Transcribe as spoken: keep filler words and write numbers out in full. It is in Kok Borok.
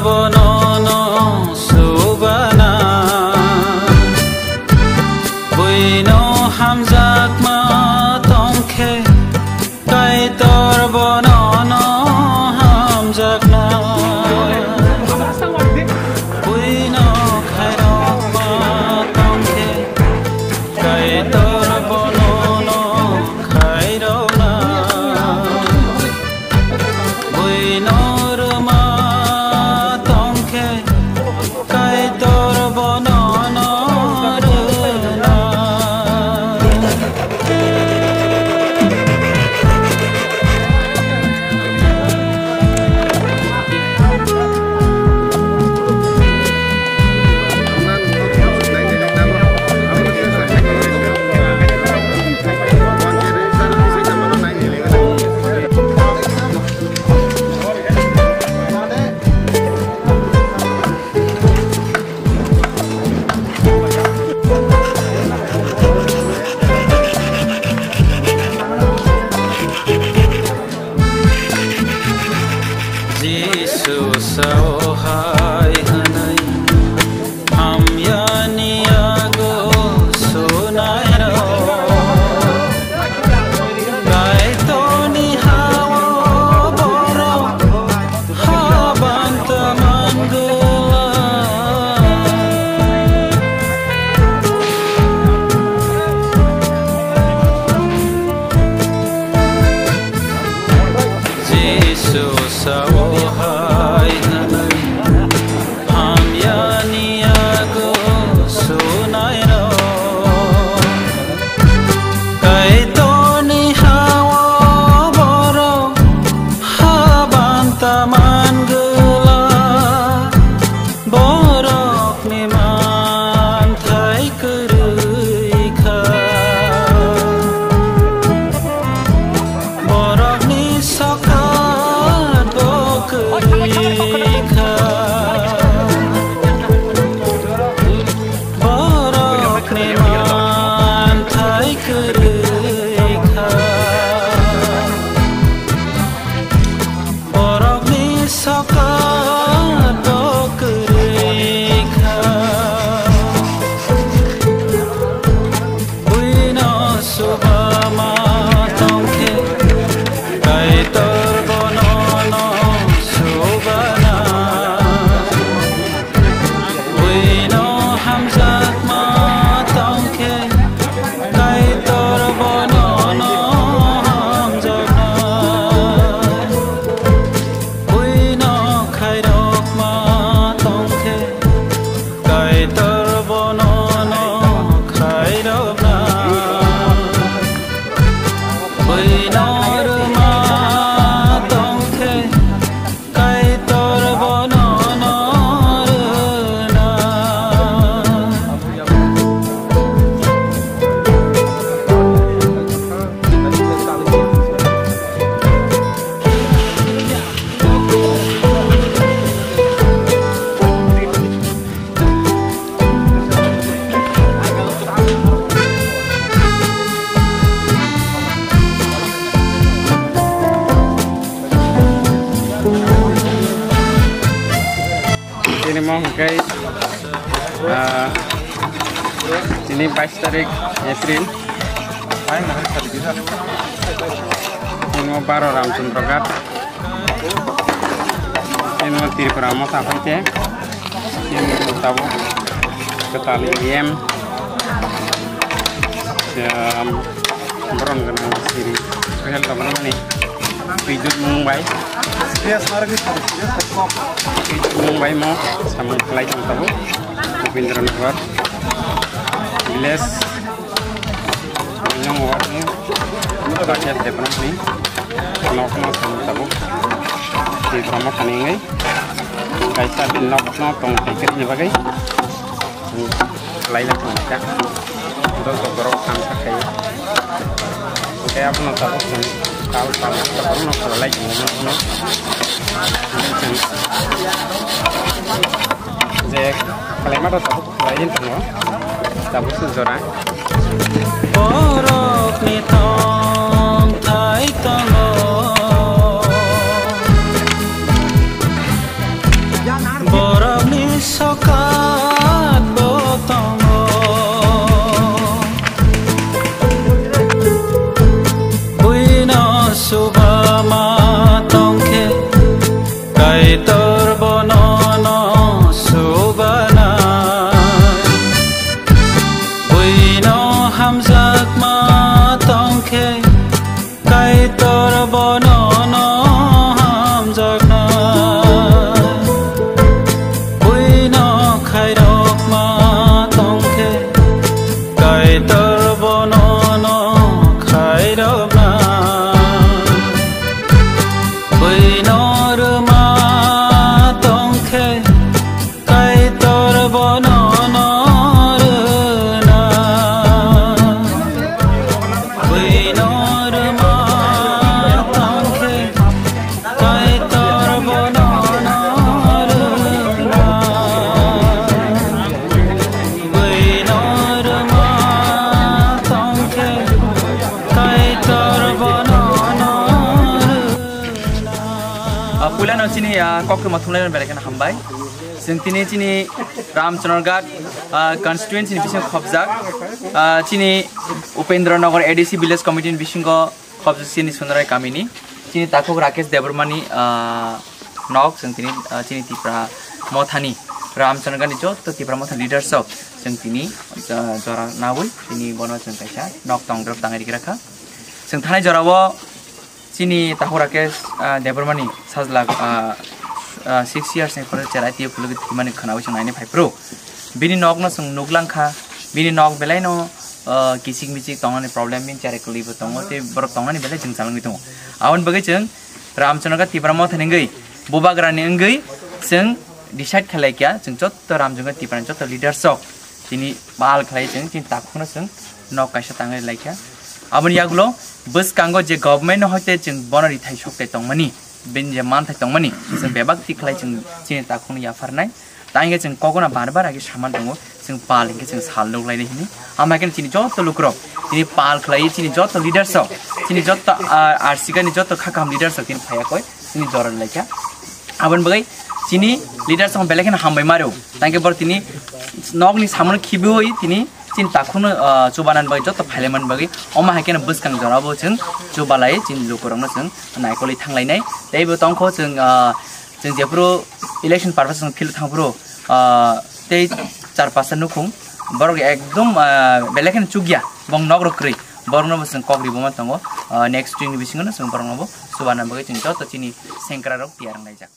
Bonono subana, buino hamjakma tongkhe, Kaitor bonono hamjakna. Buino khairokma tongkhe, Kaitor bonono khairokna. Buino rwma tongkhe, Kaitor bonono rwna. Jisu sao hai hwnwi, hamyani yago sunairok. Kaitorni ha-o borok habanta mangwlak. Jisu sao hai hwnwi, hamyani yago sunairok. Kaitorni ha-o borok habanta mangwlak. Borokni manthai kwrwi kha. Borokni sokat bo kwrwi kha. Borokni manthai kwrwi kha. Borokni sokat bo kwrwi kha. Buino subama tongkhe, Kaitor bonono subana. Buino hamjakma tongkhe, Kaitor bonono hamjakna. Buino khairokma tongkhe, Kaitor bonono khairokna. Buino rwma tongkhe, Kaitor bonono rwna. Tini mo hwnkhe, ah, tini bais tarik April. Tini mo baro Ramchandra Ghat. Tini mo Tripura mo sapai te. Tini mo tabuk kwtal E M. Em, borom gwnang siri. Sohel Dongmani. Twijut mung bai. Twijut mung bai mo samung khlai tong tabuk. Upendra Nagar village. Nong ward ni Rakesh Debbarma ni nok no samung tabuk. Di drama kani ngai. Kaisa di nok no tong thai khe ni bagwi. Laila thangkha. Dol dol borok thangkha khai. Hwnkhe abono tabuk chwng tal tal borokno khlai tongo. Je khlaima rok tabuk khlai tongo. Tabuk se jora. Borokni tongthai tongo. Borokni sokat bo tongo, buino subama tongkhe, Kaitor bono no subana. Buino hamjakma tongkhe, Kaitor bono no hamjakna. Buino khairokma tongkhe, Kaitor bono no khairokna. Buino rwma tongkhe, Kaitor bono no rwna. Buino rwma tongkhe, Kaitor bono no rwna. Buino rwma tongkhe, Kaitor bono no rwna. Ah, puilano chini, ah, koktwma thumlaina belai kheno hambai. Chwng tini chini Ramchandraghat, ah, constituency ni bisingo khopjak, ah, chini Upendra Nagar A D C village committee ni bisingo khopjak chini Sunarai kamini. Chini takhuk Rakesh Debbarmani, ah, nok chwng tini, ah, chini Tipra Mothani, Ramchandraghat ni joto Tipra Motha leaders rok chwng tini, ah, jora nawi tini bono chwng kaisa nok tongdrop tangwi rikha. Chwng thanai jorao Chini takhuk Rakesh, ah, Debbarmani sajla, ah, ah, six years ni pore chwrai twi phulugwi thwimani khwnawi chwng naina phai phuru. Bini nokno chwng nuklangkha, bini nok belaino, ah, kichik michik tongnani problem, bini cherai kwlwibo tongo, tei borok tongnani belai jwngjalwngwi tongo. Aboni bagwi chwng Ramchandraghat Tipra Motha ni wngwi, bubagrani wngwi chwng decide khlai kha, chwng jotto Ramchandraghat Tipra ni jotto leaders rok tini pal khlai chwng chini takhukno chwng nok kaisa tangwi lai kha. Aboni yagulo bwskango je government no hoite chwng bono rithai sokthai tongmani, bini je manthai tongmani, chwng bebak tik khlai chwng chini takhukno yapharnai. Tangkhe chwng kokno bar bar age saman tongo, chwng pal hinkhe chwng sal nuk lainai hini. Ama khe chini jotto lukurok, chini pal khlai chini jotto leaders rok, chini jotto, ah, arsikani jotto kha kaham leaders rok tini phaiya koi. Chini jora laikha. Aboni bagwi chini leaders rok belai kheno hambai maro. Tangkhe bor tini nokni samono khibiwi tini chini takhukno, ah, chubanani bagwi joto phailaimani bagwi omo hai kheno bwskang jorabo chwng chubalai chini lukurokno chwng naikolwi thanglainai. Tei bo tongkho chwng, ah, chwng jephuru election purpose chwng field thangphuru, ah, tei char pasta nukhung borok ekdom, ah, belai kheno chukya bong nok rok kwrwi borokno bo chwng kok riboma tongo. Ah, next week ni bisingo no chwng borokno bo chubanani bagwi chwng joto chini sengkra rok tiyar wnglaijak.